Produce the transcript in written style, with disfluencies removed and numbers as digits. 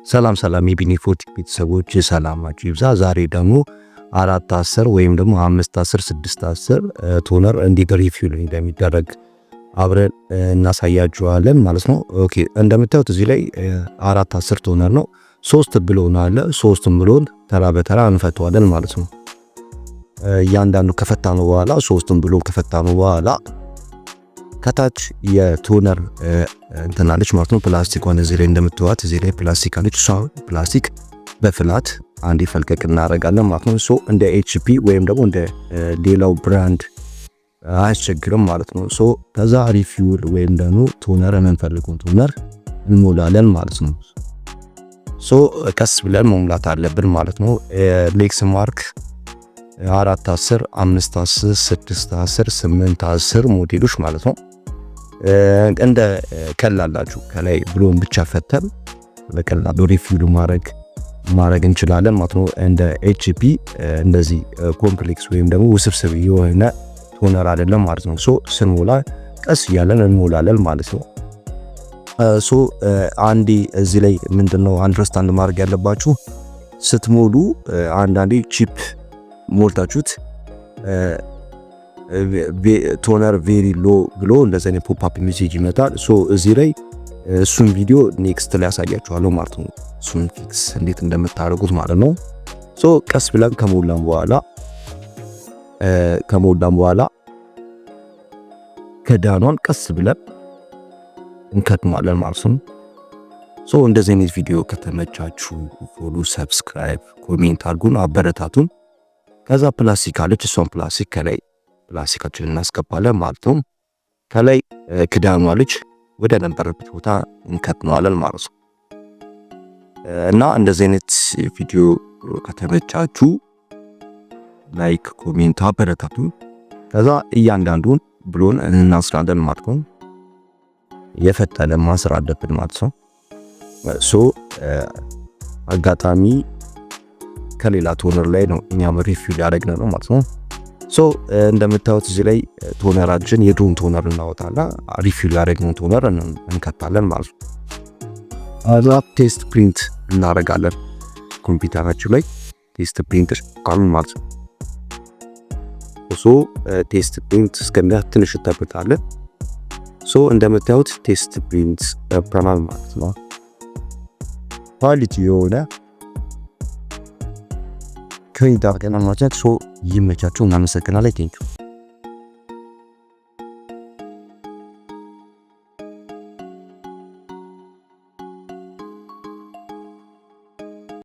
ሰላም ሰላም የቢኒፎርት ቤተሰቦች፣ ሰላማችሁ ይብዛ። ዛሬ ደግሞ 410 ወይም ደግሞ 510 610 toner እንዴት refill እንደሚደረግ አብረን እናሳያችኋለን ማለት ነው። Okay፣ እንደምታዩት እዚህ ላይ 410 toner ነው። ሶስት ብሎን አለ። ሶስቱም ብሎን ተራ በተራ እንፈተዋለን ማለት ነው። እያንዳንዱ ከፈታነው በኋላ፣ ሶስቱም ብሎን ከፈታነው በኋላ ከታች የ toner እንትን አለች ማለት ነው። ፕላስቲኳን እዚህ ላይ እንደምትዋት እዚህ ላይ ፕላስቲክ አለች። እሷ ፕላስቲክ በ flat አንዴ ፈልቀቅ እናደርጋለን ማለት ነው። So እንደ HP ወይም ደግሞ እንደ ሌላው brand አያስቸግርም ማለት ነው። So ከዛ refill ወይም ደግሞ toner፣ የምንፈልገውን toner እንሞላለን ማለት ነው። So ቀስ ብለን መሙላት አለብን ማለት ነው። Lexmark 410፣ 510፣ 610፣ 810 ሞዴሎች ማለት ነው። እንደ ቀላላችሁ ከላይ ብሎን ብቻ ፈተን በቀላሉ refill ማድረግ እንችላለን ማለት ነው። እንደ HP እንደዚህ complex ወይም ደግሞ ውስብስብ የሆነ toner አይደለም ማለት ነው። So ስንሞላ ቀስ እያለን እንሞላለን ማለት ነው። So አንዴ እዚህ ላይ ምንድነው understand ማድረግ ያለባችሁ፣ ስትሞሉ አንዳንዴ chip ሞልታችሁት toner very low ብሎ እንደዚህ አይነት pop up message ይመጣል። So እዚህ ላይ እሱን ቪዲዮ next ላይ ያሳያችኋለሁ ማለት ነው። እሱን fix እንዴት እንደምታደርጉት ማለት ነው። So ቀስ ብለን ከሞላን በኋላ ክዳኗን ቀስ ብለን እንከድነዋለን ማለት ነው። So እንደዚህ አይነት ቪዲዮ ከተመቻችሁ follow፣ subscribe፣ comment አድርጉን፣ አበረታቱን። ከዛ ፕላስቲክ አለች፣ እሷን ፕላስቲክ ከላይ ፕላስቲካችንን እናስገባለን ማለት ነው። ከላይ ክዳኗ አለች፣ ወደ ነበረበት ቦታ እንከድነዋለን ማለት ነው። እና እንደዚህ አይነት ቪዲዮ ከተመቻችሁ like፣ comment አበረታቱ። ከዛ እያንዳንዱን ብሎን እናስራለን ማለት ነው። የፈጠነ ማስር አለብን ማለት ነው። So አጋጣሚ ከሌላ toner ላይ ነው እኛም refill ያደረግነው ነው ማለት ነው። So እንደምታዩት እዚህ ላይ toner ኣችን የድሮን toner እናወጣና refill ያደረግነው toner እንከታለን ማለት ነው። አዛ test print እናደርጋለን፣ ኮምፒውተራችን ላይ test print ቃሉን ማለት ነው። So test print እስከሚያ ትንሽ እንጠብቃለን። So እንደምታዩት test print ገብተናል ማለት ነው። Quality የሆነ print አድርገናል ማለት ነው። So ይመቻችሁ። እናመሰግናለን። Thank you.